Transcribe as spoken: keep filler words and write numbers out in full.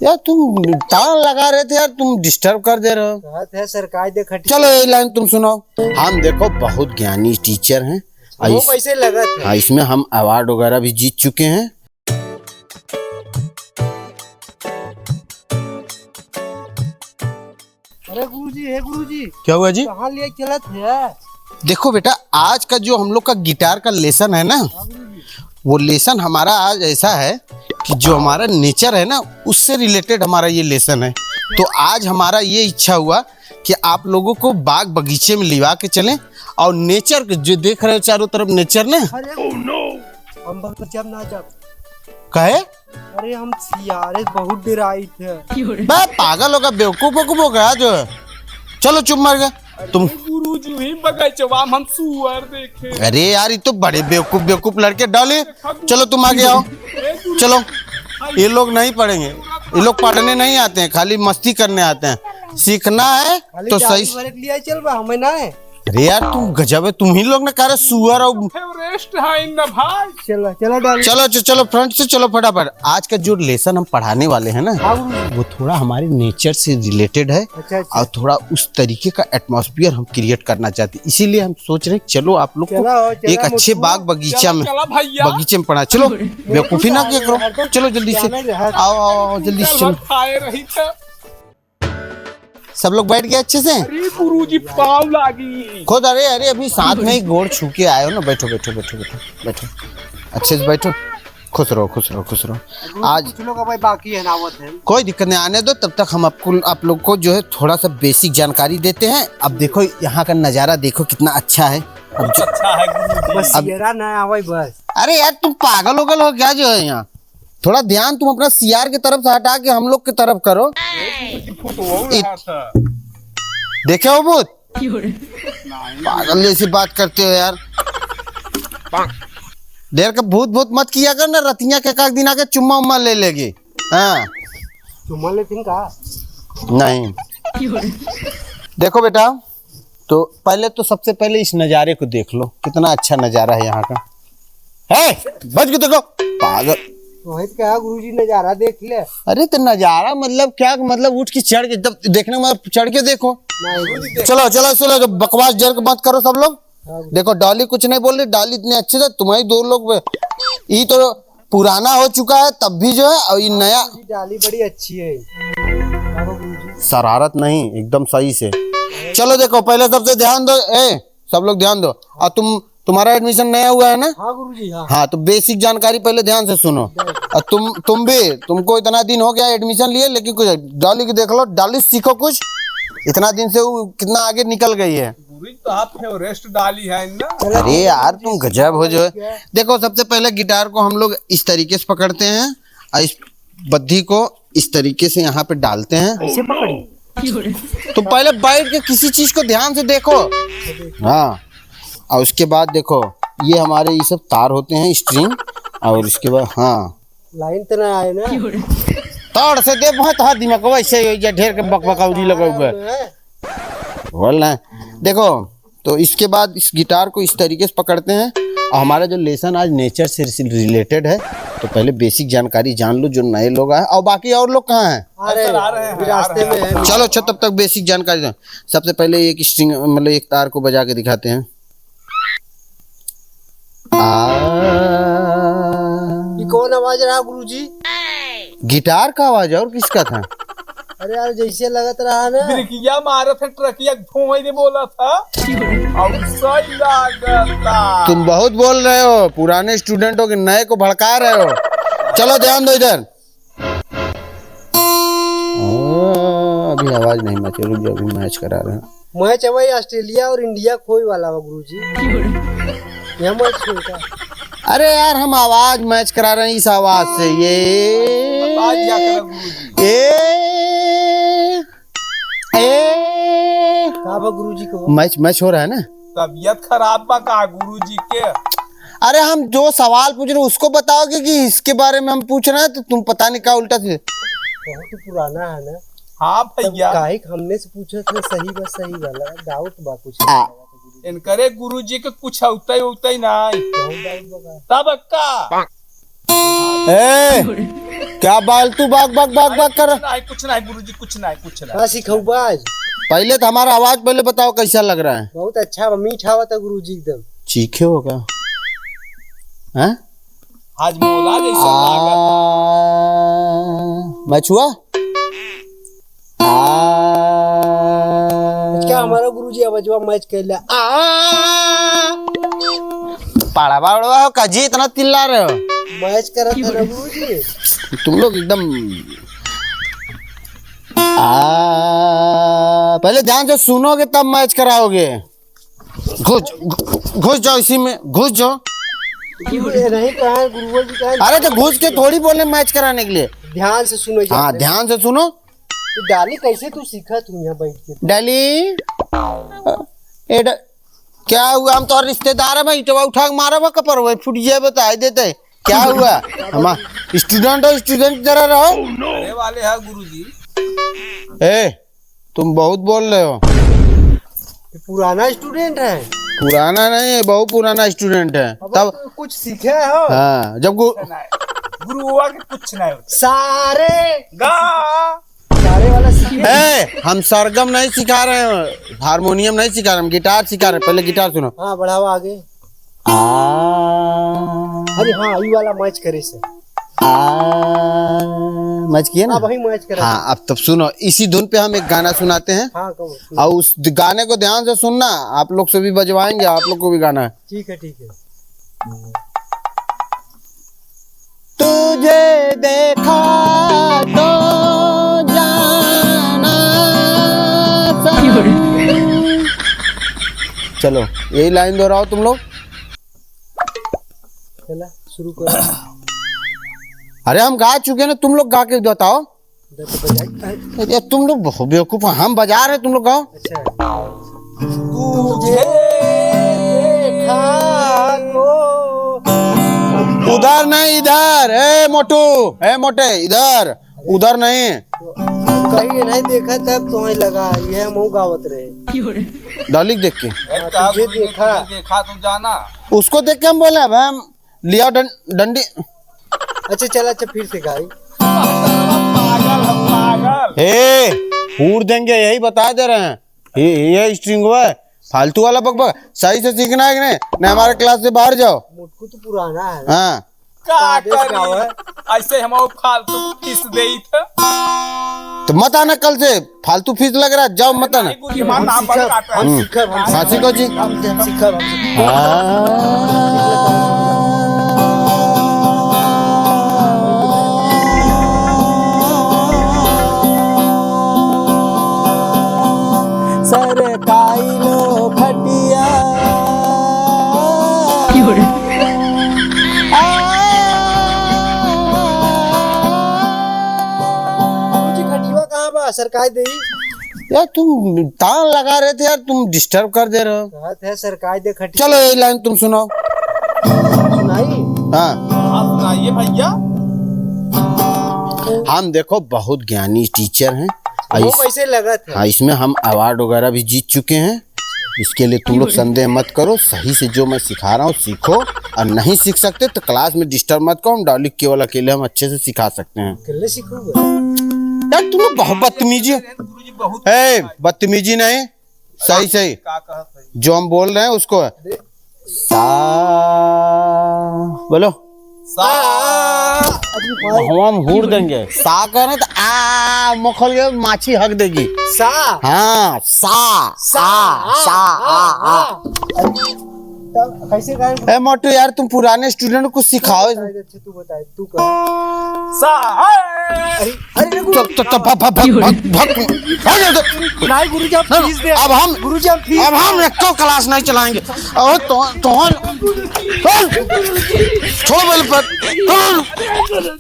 यार, तुम तार लगा रहे थे यार, तुम disturb कर दे रहे हो। कहत है सरकार दे खटी। चलो, ये line तुम सुनाओ। हम देखो बहुत ज्ञानी teacher हैं। और वो इस-, कैसे लगत है? हाँ, इसमें हम award वगैरह भी जीत चुके हैं। अरे गुरुजी, हे गुरुजी, क्या हुआ जी? कहाँ लिए चलत है? देखो बेटा, आज का जो हम लोग का guitar का lesson है ना, हाँ गुरुजी। वो lesson हमारा आज ऐसा है कि जो हमारा nature है ना, उससे related हमारा ये lesson है। तो आज हमारा ये इच्छा हुआ कि आप लोगों को बाग बगीचे में लिवा के चलें और nature के जो देख रहे हो चारों तरफ nature ना। अरे, हम बगीचा में ना जाब। काहे? अरे, हम सियारे बहुत डेराइत है। बे, पागल हो गया, बेवकूफ वेवकूफ हो गया जो है। चलो, चुप मार गया। तुम अरे गुरुजी, वही बगीचवा में हम सुअर देखे। अरे यार, ये तो बड़े बेवकूफ बेवकूफ लड़के। डॉली, चलो तुम आगे आओ। चलो, ये लोग नहीं पढ़ेंगे, ये लोग पढ़ने नहीं आते हैं, खाली मस्ती करने आते हैं। सीखना है खाली तो जादू सही। भरे के लिए चल बा, हमें ना है। अरे यार, तुम गजब है, तुम ही लोग ने कहा सुअर और फेवरेस्ट है ना भाई। चलो, चलो डाल। चलो, च-, चलो front से चलो फटाफट। आज का जो lesson हम पढ़ाने वाले हैं ना, हाँ, गुरु। वो थोड़ा हमारे nature से related है। अच्छा, अच्छा। और थोड़ा उस तरीके का atmosphere हम create करना चाहते हैं, इसीलिए हम सोच रहे हैं, चलो आप लोग को चलो, चलो, एक अच्छे मुझको बाग बगीचा चलो, में, चलो भैया। बगीचे में पढ़ा। चलो, बेवकूफी ना किया करो, चलो जल्दी से। चलो, चलो। आओ, आओ, आओ, जल्दी से चलो। चल भाई, खाए रही था। सब लोग बैठ गए अच्छे से? अरे गुरुजी, पाँव लागी। खुद, अरे, अरे, अभी साथ में ही गोड़ छू के आए हो ना। बैठो, बैठो, बैठो, बैठो, बैठो, अच्छे से बैठो। खुश रहो, खुश रहो, खुश रहो। आज कुछ लोग भाई बाकी है ना, आवत है। कोई दिक्कत नहीं, आने दो। तब तक हम आपको, आप लोग को जो है थोड़ा सा basic जानकारी देते हैं। अब देखो यहाँ का नज़ारा, देखो कितना अच्छा है। अब जो अच्छा है गुरुजी। बस अब सियारा ना आवे बस। अरे यार, तुम पागल उगल हो क्या जो है यहाँ? थोड़ा ध्यान तुम अपना सियार के तरफ से हटा के हम लोग की तरफ करो। फोटो हो इत- रहा था। देखे हो भूत? नहीं। पागल जैसी बात करते हो यार। ढेर का भूत भूत मत किया कर ना, रतिया के एक आध दिन आके चुम्मा उम्मा ले लेगी। हाँ। चुम्मा लेती का? नहीं। देखो बेटा, तो पहले तो, सबसे पहले इस नज़ारे को देख लो, कितना अच्छा नज़ारा है यहाँ का। है, बच के देखो, पागल। वही तो कहा गुरुजी, नज़ारा देख ले। अरे तो नज़ारा मतलब क्या, मतलब उठ के चढ़ के, जब देखने में चढ़ के देखो। नहीं। चलो, चलो, चलो, जब बकवास जर के मत करो सब लोग। हाँ। देखो, डॉली कुछ नहीं बोल रही, डॉली इतने अच्छे से, तुम्हारी दो लोग, ये तो पुराना हो चुका है तब भी जो है, और ये नया। ये डाली बड़ी अच्छी है। शरारत नहीं, एकदम सही से। चलो देखो, पहले सबसे ध्यान दो, ए, सब लोग ध्यान दो। और तुम, तुम्हारा admission नया हुआ है ना? हाँ गुरुजी, हाँ। हाँ, तो basic जानकारी पहले ध्यान से सुनो। और तुम, तुम भी, तुमको इतना दिन हो गया admission लिए, लेकिन कुछ डॉली को देख लो, डॉली सीखो कुछ। इतना दिन से वो कितना आगे निकल गई है। गुरुजी तो आप फेवरेस्ट डाली है ना। अरे यार, तुम गजब हो जो है। देखो, सबसे पहले guitar को हम लोग इस तरीके से पकड़ते हैं और इस बद्धी को इस तरीके से यहाँ पे डालते हैं। ऐसे पकड़ी? तुम पहले बैठ के किसी चीज को ध्यान से देखो। हाँ, और उसके बाद देखो, ये हमारे, ये सब तार होते हैं, string, और उसके बाद, हाँ, लाइन तो ना आए ना। तार से दे, बहुत हाथ दिमाग को वैसे ही हो जाए, ढेर के बकबकौरी लगा हुआ है। बोल ना। देखो, तो इसके बाद इस guitar को इस तरीके से पकड़ते हैं। और हमारा जो lesson आज nature से related है, तो पहले basic जानकारी जान लो जो नए लोग आए। और बाकी और लोग कहाँ हैं? अरे, सर, आ रहे हैं, अभी रास्ते में है। चलो, अच्छा, तब तक basic जानकारी दो। सबसे पहले एक string, मतलब एक तार को बजा के दिखाते हैं। आ। ये कौन आवाज रहा गुरुजी? Guitar का आवाज है, और किसका था? अरे यार, जैसे लगत रहा ना। ब्रेकिया मारत है, ट्रकिया घुमाई दे बोला था। और सही लागता। तुम बहुत बोल रहे हो, पुराने student हो कि नए को भड़का रहे हो। चलो ध्यान दो इधर। ओ, अभी आवाज नहीं मचे, रुक जाओ, अभी match करा रहे हैं। Match है भाई, ऑस्ट्रेलिया और इंडिया खोए वाला बा गुरुजी। यह match होता। अरे यार, हम आवाज match करा रहे हैं इस आवाज से। ये आवाज क्या करा गुरुजी? ए, ए। का बा गुरुजी को? Match, match हो रहा है ना? तबीयत खराब बा का गुरुजी के? अरे, हम जो सवाल पूछ रहे हैं, उसको बताओगे कि इसके बारे में हम पूछ रहे हैं, तो तुम पता नहीं क्या उल्टा से। बहुत पुराना है ना। हाँ तब भैया। काहे के हमने से पूछे थे, सही बा, सही वाला doubt बा कुछ। आ। इनकरे गुरुजी के कुछ होते होते नहीं। बहुत doubt बा का? तब का? ए, क्या बाल तू बाग बाग बाग बाग कर? नहीं, कुछ नहीं गुरुजी, कुछ नहीं, कुछ नहीं। का सिखउबा आज? पहले तो हमारा आवाज पहले बताओ कैसा लग रहा है? बहुत अच्छा बा, मीठ आवत है गुरुजी एकदम। चीखे होगा? हैं? आज बोला जैसे आ, लागत। मछुआ? आ। आज क्या हमारा गुरुजी आवाजवा मैच कर लिया। आ। पाड़ा बाड़वा हो का जी, इतना चिल्ला रहे हो? मैच करत है ना गुरुजी। तुम लोग एकदम आ, पहले ध्यान से सुनोगे तब मैच कराओगे। घुस, घुस जाओ इसी में, घुस जाओ। गुरु, ये नहीं कहा है, गुरुवर जी कहा है। अरे तो घुस के थोड़ी बोले मैच कराने के लिए। ध्यान से सुनो हाँ, जाते। ध्यान से सुनो। तो डाली कैसे तू सीखा तू यहाँ बैठ के? डाली, ए डा-, क्या हुआ? हम तो रिश्तेदार है भाई, इटवा उठा के मारा बा कपर, वही फूट जाए, बताई देते हैं। क्या हुआ? हम student हो, student तरह रहो। अरे वाले है गुरुजी। ए, तुम बहुत बोल रहे हो। ये पुराना student है। पुराना नहीं है, बहुत पुराना student है। अब तब तो कुछ सीखे हो? हाँ, जब गु- गुरुआ के कुछ नहीं होता। सारे गा। सारे वाला सीखे। ए, हम सरगम नहीं सिखा रहे हैं, हारमोनियम नहीं सिखा रहे, हम गिटार सिखा रहे हैं। पहले गिटार सुनो। हाँ, बढ़ावा आगे। आ। अरे हाँ, ई वाला मैच करे से। आ। मैच किए ना? हाँ, वही मैच करे। हाँ, अब तब सुनो, इसी धुन पे हम एक गाना सुनाते हैं। हाँ, कहो। और उस गाने को ध्यान से सुनना, आप लोग से भी बजवाएंगे, आप लोग को भी गाना है। ठीक है, ठीक है। तुझे देखा तो जाना सनम। चलो, यही लाइन दोहराओ तुम लोग। चला, शुरू करो। अरे, हम गा चुके हैं ना, तुम लोग गा के बताओ। इधर तो बजाई। अरे, तुम लोग बहुत बेवकूफ हो, हम बजा रहे, तुम लोग गाओ। अच्छा। तुझे देखा तो उधर नहीं, इधर। ए मोटू, ए मोटे, इधर, उधर नहीं। कहीं नहीं देखा तब तुम्हें लगा, ये हम गावत रहे। डालिक देख के। ए, हाँ, तुझे देखा। देखा तो जाना। उसको देख के हम बोले, अब हम लिया डं-, डंडी। अच्छा, चल, अच्छा, फिर से गाई। पागल है, पागल। ए, हूर देंगे, यही बता दे रहे हैं। ये, ये string हुआ है, फालतू वाला बकबक। सही से सीखना है कि नहीं? नहीं, हमारे class से बाहर जाओ। मोटकू तो पुराना है। हाँ। का आदेश करी? का है? ऐसे हम और फालतू फीस देई थे। तो मत आना कल से, फालतू फीस लग रहा है, जाओ मत आना। नहीं, गुरुजी, हम हमार नाम सीखब, पर काट रहे हम हैं। सीखब, हम हाँ, सीखब। सीखो जी। हम सीखब, हम सीखब। हाँ। सरकाई लो खटिया। आ। गुरुजी, खटिया कहाँ बा? सरकाई देई। यार, तुम तान लगा रहे थे यार, तुम disturb कर दे रहे हो। कहत है सरकाई दे खटिया। चलो, ये लाइन तुम सुनाओ। सुनाई? हाँ। आप सुनाइए भैया। हम देखो बहुत ज्ञानी teacher हैं। वो इस-, वैसे लगत है। हाँ, इसमें हम award वगैरह भी जीत चुके हैं। इसके लिए तुम लोग संदेह मत करो, सही से जो मैं सिखा रहा हूँ सीखो, और नहीं सीख सकते तो class में disturb मत करो, हम डॉली केवल अकेले हम अच्छे से सिखा सकते हैं। अकेले सीखूंगा। यार तुम लोग बहुत बदतमीजी, गुरुजी बहुत ए, बदतमीजी नहीं, सही सही का कहत है? जो हम बोल रहे हैं उसको अरे। सा, बोलो। सा। अरे भाई। हम हूर देंगे। सा कह रहे तो आ, मोखल के माछी हक देगी। सा। हाँ, सा, सा, आ, आ, सा, आ, आ, आ। आ। अरे, तब कैसे गाएंगे? ए मोटू यार, तुम पुराने student को सिखाओ। अच्छा, तू बताए, तू कर। सा, ए। अरे, अरे, रुको। तो, तो, तो, भाग, भाग, भाग, भाग, भाग, भाग, भाग। नहीं, गुरुजी, आप ना, फीस दे। अब हम, गुरुजी, आप फीस अब हम दे। एक तो class नहीं चलाएंगे। और तो, तो, छोड़ो बोले पर, छोड़ो।